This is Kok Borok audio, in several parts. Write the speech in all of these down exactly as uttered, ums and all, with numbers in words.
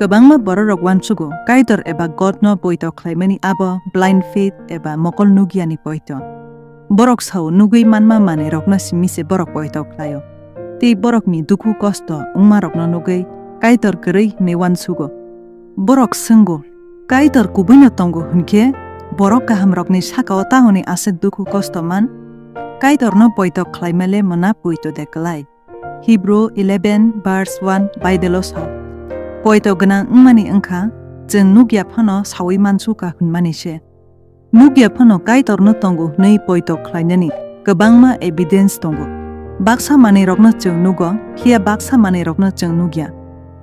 Kwbangma bororok uansugo, Kaitor eba Godno poito khlaimani abo blind faith eba mokol nukyani poito. Borok sao nugwi manma manwirokno simi se borok poito khlaio. Tei borokni dukhu kosto wngmarokno nugwi Kaitor kwrwi hwnwi uansugo. Borok swngo, Kaitor kubuino tongo hwnkhe borok kahamrokni sakao tahoni aswk dukhu kosto man? Kaitorno poito khlaima le mona poito de klai? Hebrew eleven verse one Bible-o sa, poito gwnang wngmani wngkha chwng nukya phano saui mansu kha hwnmani se. Nukya phano Kaitorno tongo hwnwi poito khlainani kwbangma evidence tongo. Baksa manwirokno chwng nugo, phiya baksa manwirokno chwng nukya.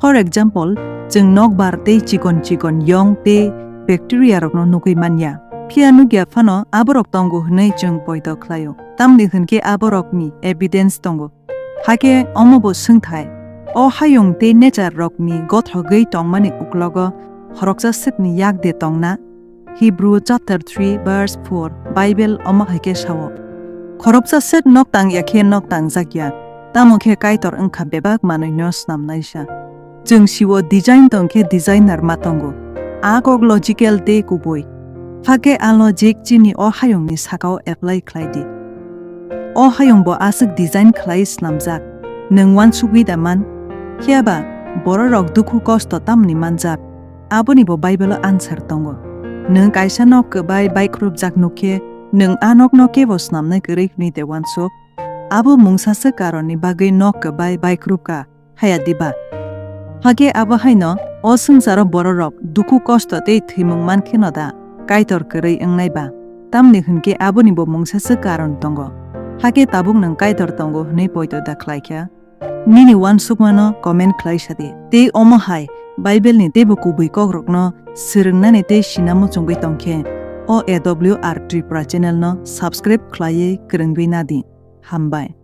For example, chwng nokbar tei chikon chikon yong tei bacteria rokno nugwi manya. Phiya nukya phano aborok tongo hwnwi chwng poito khlaio, tamni hwnkhe aborokni evidence tongo. Hakhe omo bo swngthai, o hayung tei nature rokni gothogwi tongmani uklogo khoroksa swkni yak de tongna? Hebrew chapter three verse four Bible omo hai khe sao, khoroksa swk nok tang ya khe nok tang jak ya, tamo khe Kaitor wngkha bebak manwino snamnaisa. Chwng siwo design tong khe designer ma tongo, a kok logical tei kubui. Hakhe a logic chini o hayungni sakao apply khlai di. O hayung bo aswk design khlai snamjak, nwng uansugwi da man? Phiya ba bororok dukhu kosto tamni manjak? Aboni bo Bible-o answer tongo. Nwng kaisa nok kwbai baikrupjak nuk khe, nwng a nokno kebo snamnai kwrwi hwnwi de uansuk? Abo mungsaswk karonni bagwi nok kwbai baikrupka, haya diba? Hakhe abo haino o swngcharo bororok dukhu kosto tei thwimung man kheno da Kaitor kwrwi wngnai ba? Tamni hwnkhe aboni bo mungsaswk karon tongo. Hakhe tabuk nwng Kaitor tongo hwnwi poito da khlai kha? Nini uansukmano comment khlai sa di. Tei omo hai Bible-ni teibo kubui kokrokno swrwngnani tei sina muchungwi tong khe, o A W R Tripura channel-no subscribe khlaiwi kwrwngwi na di. Hambai.